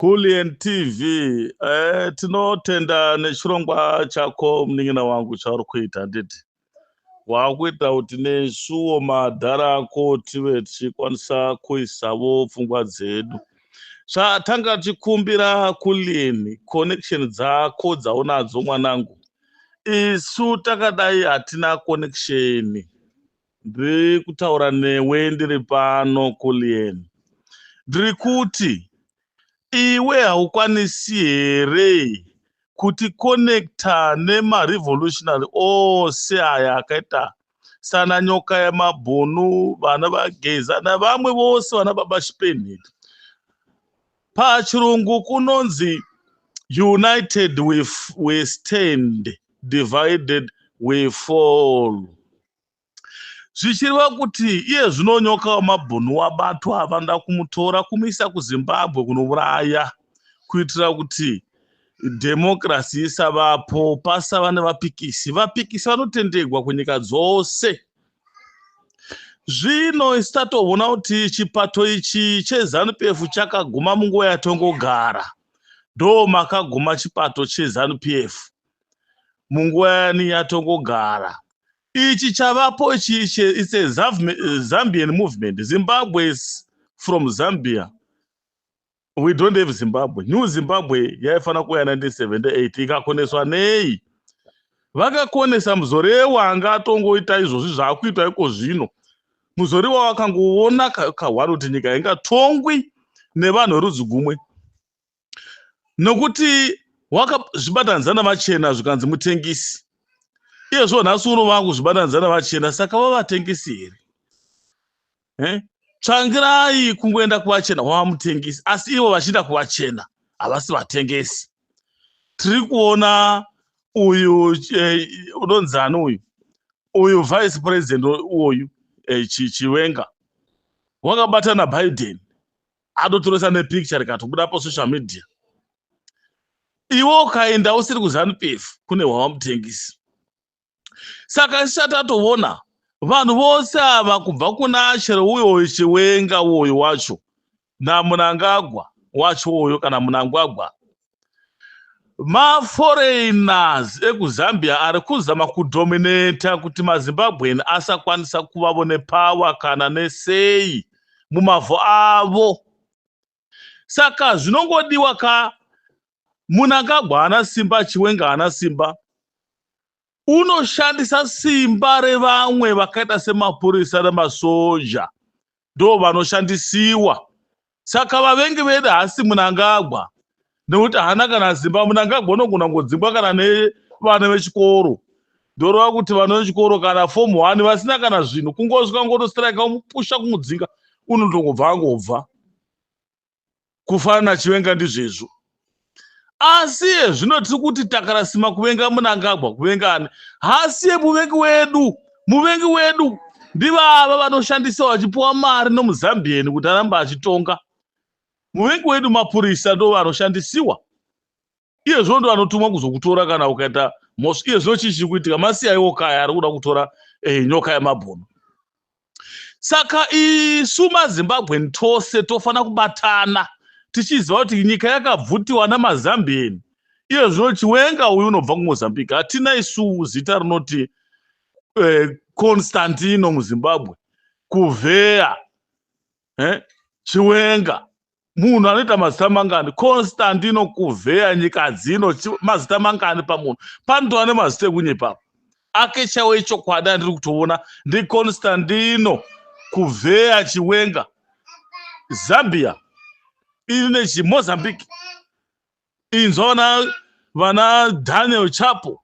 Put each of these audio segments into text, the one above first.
Kulliant TV, tinotenda nechirongwa chako munin'ina wangu chauri kuita, handiti? Wakuita kuti nesuwo madhara ako tive tichikwanisa kuisavo pfungwa dzedu. Chatanga tichikumbira Kulliant, connection dzako dzaunadzo mwanangu. Isu takadai hatina connection. Ndiri kutaura newe ndiri pano Kulliant. Ndiri kuti iwe haukwanisi here kuti connecta nemarevolutionary ose aya akaita sana Nyoka yemabhunu, vana vaGeza navamwe vose vana Baba Chipenheti? Pachirungu kunonzi "United we stand, divided we fall." Zvichireva kuti iye zvino Nyoka wamabhunu wabatwa, vanoda kumutora kumuisa kuZimbabwe kunouraya, kuitira kuti dhemokirasi isavapo, pasava nevapikisi. Vapikisi vanotendegwa kunyika dzose. Zvino isu tatoona kuti chipato ichi cheZANU PF chakaguma munguva yatongogara. Ndo makaguma chipato cheZANU PF munguva yani yatongogara. Ichi chavapo ichi, it's a Zambian movement. Zimbabwe is from Zambia. We don't have Zimbabwe. New Zimbabwe yaifanira kuuya 1978, ikakoneswa nei? Vakakonesa Muzorewa anga atongoita izvozvi zvaakuitwa iko zvino. Muzorewa wakangoona kahwari kuti nyika ingatongwi nevanhu verudzi gumwe, nokuti wakazvibatanidza navachena, zvikanzi mutengesi. Iyezvo nhasi uno vakuzvibatanidza navachena, saka vavatengesi here? Eh? Tsvangirai kungoenda kuvachena wava mutengesi, asi ivo vachienda kuvachena havasi vatengesi. Tiri kuona uyu unonzani uyu vice president uyu Chiwenga wakabatana Biden, atotoresa nepicture rikatobuda pasocial media. Iwe ukaenda usiri kuZANU PF kune hwava mutengesi. Saka isu tatoona vanhu vose ava kubva kuna chero uyo Chiwenga uyu wacho naMunangagwa wacho uyo kana Munangagwa, maforeigners ekuZambia ari kuzama kudominata kuti maZimbabwean asakwanisa kuvavo nepower kana nesei mumavhu avo. Saka zvinongodiwa ka, Munangagwa haana simba, Chiwenga haana simba. Unoshandisa simba revamwe vakaita semapurisa nemasoja, ndo vanoshandisiwa. Saka vavengi vedu haasi Munangagwa, nekuti haana kana simba. Munangagwa unogona kungodzingwa kana nevana vechikoro. Ndoreva kuti vana vechikoro kana form 1 vasina kana zvinhu, kungosvika ngotostrika, umupusha kumudzinga, unotongobva angobva. Kufanana naChiwenga ndizvezvo. Asi zvino tiri kuti takarasima kuvenga Munangagwa, kuvenga ani? Hasiye muvengi wedu. Muvengi wedu ndivava vanoshandisiwa vachipiwa mari nomuZambian kuti aramba achitonga. Muvengi wedu mapurisa, ndo vanoshandisiwa. Iye zvino ndo vanotumwa kuzokutora kana ukaita mhosva. Iye zvino chii chiri kuitika? Masiyaiwo kaya ari kuda kutora Nyoka yemabhunu. Saka isu maZimbabwean tose tofanira kubatana tichiziva kuti nyika yakabvutiwa namaZambian. Iye zvino Chiwenga uyu unobva kuMozambique. Hatina isu zita rinoti Constantino muZimbabwe. Kuvheya Chiwenga munhu anoita mazita mangani? Constantino Kuvheya nyika dzino, mazita mangani pamunhu? Panotova nemazita ekunyepapo ake chaiwo. Ichokwadi andiri kutoona ndiConstantino Kuvheya Chiwenga. Zambia iri nechiMozambique. Inzwa vana Daniel Chapo,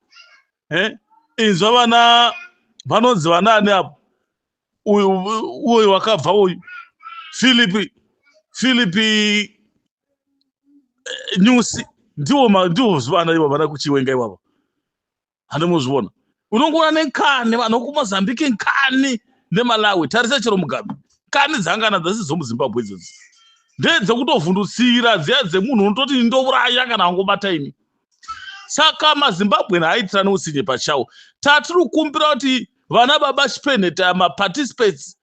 eh? Inzwa vana vanonzi vanani apo, uyu wakabva uyu Philip Nyusi, ndiwo vana ivo vana kuChiwenga ivavo. Handimuzviona, unongoona nenkani vanhu vekuMozambique, nkani neMalawi. Tarisa chero Mugabe, nkani dzangana dzasi dzomuZimbabwe idzodzi ndedzekutovhundutsira dziya dzemunhu unototi ndouraya kana angobata ini. Saka maZimbabwean haitirani utsinye pachawo. Tatiri kukumbira kuti vana baba Chipenheta, maparticipants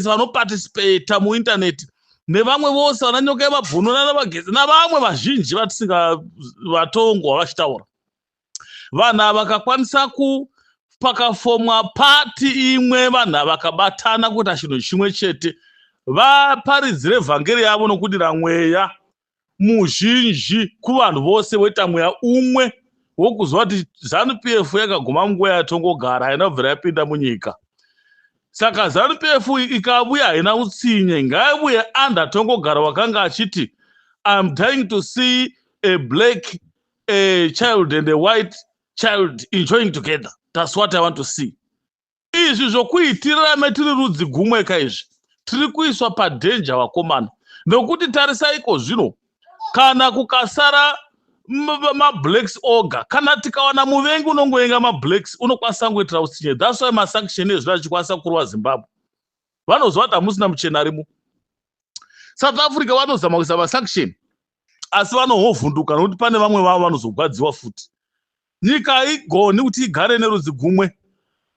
vanoparticipata muintaneti. Nevamwe vose vana Nyoka yemabhunu nanaVagezi navamwe vazhinji vatisinga vatongwa vachitaura. Vanhu ava vakakwanisa ku pakafomwa pati imwe, vanhu ava vakabatana kuita chinhu chimwe chete, vaparidzire vhangeri yavo nokudira mweya muzhinji kuvanhu vose, voita mweya umwe wokuziva kuti ZANU PF yakaguma munguva yatongogara, haina kubvira yapinda munyika. Saka ZANU PF ikavuya haina utsinye, ngaivuye under Tongogara wakanga achiti, "I'm dying to see a black a child and a white child enjoying together. That's what I want to see." Izvi zvokuitirira tiri rudzi gumwe kaizvi, tiri kuiswa padhenja, vakomana, nokuti tarisaiko zvino, kana kukasara mablacks oga, kana tikawana muvengi unongovenga mablacks, unokwanisa kungoitira utsinye. That's why masanction ezvino achikwanisa kurova Zimbabwe. Vanoziva kuti hamusina muchena arimo. South Africa vanozama kuisa masanction, asi vanohovhunduka nokuti pane vamwe vavo vanozogwadziwa futi. Nyika haigoni kuti igare nerudzi gumwe.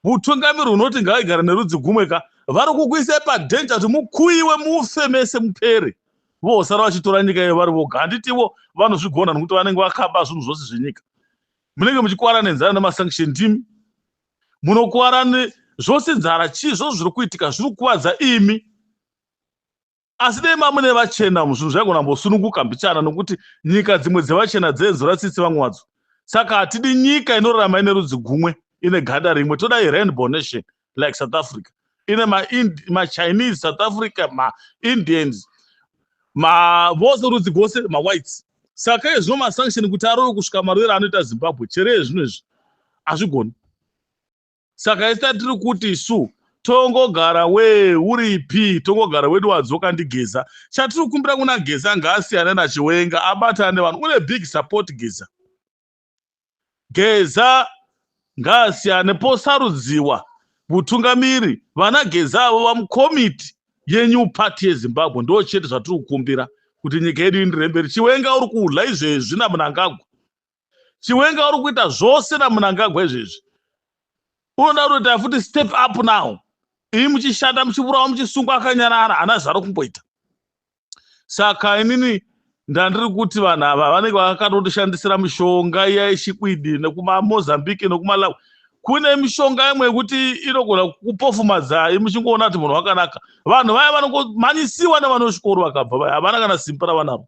Utungamiri hunoti ngaigare nerudzi gumwe ka, vari kukuisai padhenja kuti mukuyiwe, mufe mese, mupere, vosara vachitora nyika iyo vari voga. Handitivo vanozvigona, nokuti vanenge vakaba zvinhu zvose zvenyika. Munenge muchikwara nenzara nemasanction, ndimi munokwara zvose, nzara, chii, zvose zviri kuitika zviri kukuvadza imi. Asi dei mamune vachena, zvinhu zvaigona kumbosununguka mbichana, nokuti nyika dzimwe dzevachena dzenzora tsitsi vamwe vadzo. Saka hatidi nyika inorarama ine rudzi gumwe, ine ganda rimwe. Toda rainbow nation like South Africa, ine maChinese, South Africa, maIndians, vose rudzi rwose, mawhites. Saka izvino masanction kuti arove kusvika marwere anoita Zimbabwe chere ezvino izvi hazvigoni. Saka isi tiri kuti isu tongogara we uripi, tongogara wedu wadzoka ndiGeza. Chatiri kukumbira kuna Geza, ngaasiyane naChiwenga, abatane nevanhu. Une big support, Geza. Geza ngaasiyane, posarudziwa mutungamiri, vana Geza avo vamukomiti yenew party yeZimbabwe. Ndo chete zvatiri kukumbira kuti nyika yedu ienderere mberi. Chiwenga uri kudya izvezvi naMunangagwa. Chiwenga uri kuita zvose naMunangagwa izvezvi. Unoda kutoita futi step up now, ii muchishanda, muchivurawa, muchisungwa, akanyarara, hana zvaro kumboita. Saka inini ndandiri kuti vanhu ava vanenge vakatotoshandisira mishonga iya yechikwidi nekumaMozambique nekuMalawi. Kune mishonga imwe yekuti inogona kupofumadzai muchingoona kuti munhu wakanaka. Vanhu vaya vanongomhanyisiwa nevanozvikoro vakabva vaya, havana kana simba ravanaro.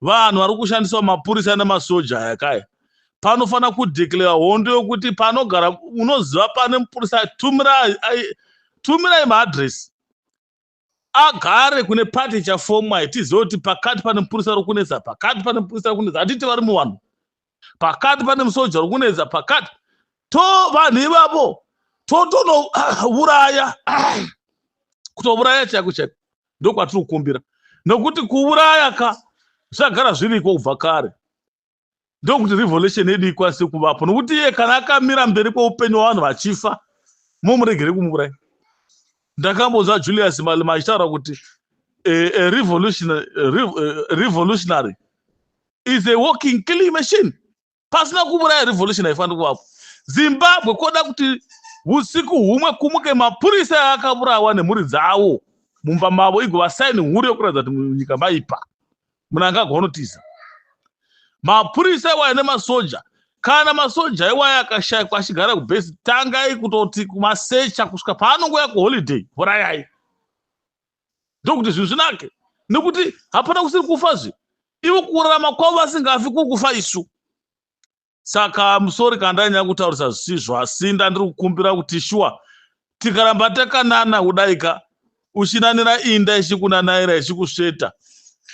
Vanhu vari kushandiswa mapurisa nemasoja aya kaya, panofanira kudeclare hondo yokuti panogara unoziva pane mupurisa, tumirai maadresi agare kune pati ichafomwa, tizive kuti pakati pane mupurisa uri kunetsa, pakati pane mupurisa uri kunetsa. Hatiti vari muvanhu, pakati pane musoja uri kunetsa pakati to vanhu ivavo, totonouraya, kutouraya chaiko chaiko. Ndokwatiri kukumbira, nokuti kuuraya ka zvagara zviriko kubva kare. Ndokuti revolution yedu ikwanise kuvapo, nokuti iye kana akamira mberi kweupenyu hwavanhu vachifa, mumuregere kumuuraya. Ndakambonzwa Julius Malema achitaura kuti a revolutionary is a walking killing machine. Pasina kuuraya, revolution haifaniri kuvapo. Zimbabwe koda kuti usiku humwe kumuke mapurisa akaurawa nemhuri dzavo mumba mavo, igova saini huru yokuratidza kuti munyika maipa. Munangagwa unotiza. Mapurisa iwaya nemasoja, kana masoja iwaya akashayikwa achigara kubhesi, tangai kutoti kumasecha kusvika paanongouya kuholiday, vurayai, ndokuti zvinhu zvinake, nekuti hapana kusiri kufa zve. Ivo kurarama kwavo vasingafi, kuri kufa isu. Saka musori kana ndanyanya kutaurisa zvisizvo, asi ndandiri kukumbira kuti shuwa tikaramba takanana kudaika, uchinanira inda ichikunanaira, ichikusveta,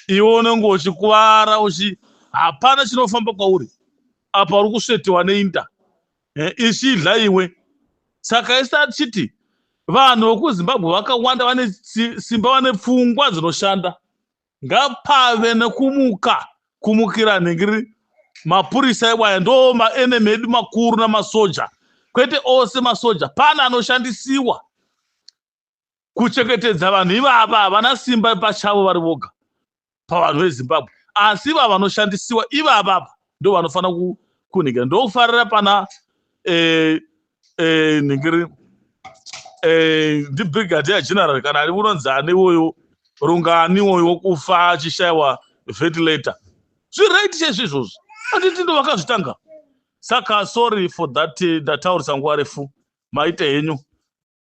iwe unenge uchikuvara uchi hapana chinofamba kwauri apa, uri kusvetiwa neinda ichidla iwe. Saka isi tichiti vanhu vekuZimbabwe vakawanda vane simba, vane pfungwa dzinoshanda. Ngapave nekumuka, kumukira nhingiri mapurisa iwaya, ndo maenemy edu makuru, namasoja. Kwete ose masoja, pane anoshandisiwa kuchengetedza vanhu ivava. Havana simba pachavo vari voga pavanhu veZimbabwe, asi ivava vanoshandisiwa ivavava ndo vanofanira kunhingira. Ndokufarira pana nhingiri ndibrigadier general kana ari unonzi ane iwoyo. Rungani woyo kufa achishayiwa ventilator? Zviright chaizvo izvozvo, handiti ndo vakazvitanga? Saka sorry for that, ndataurisa nguva refu. Maite henyu.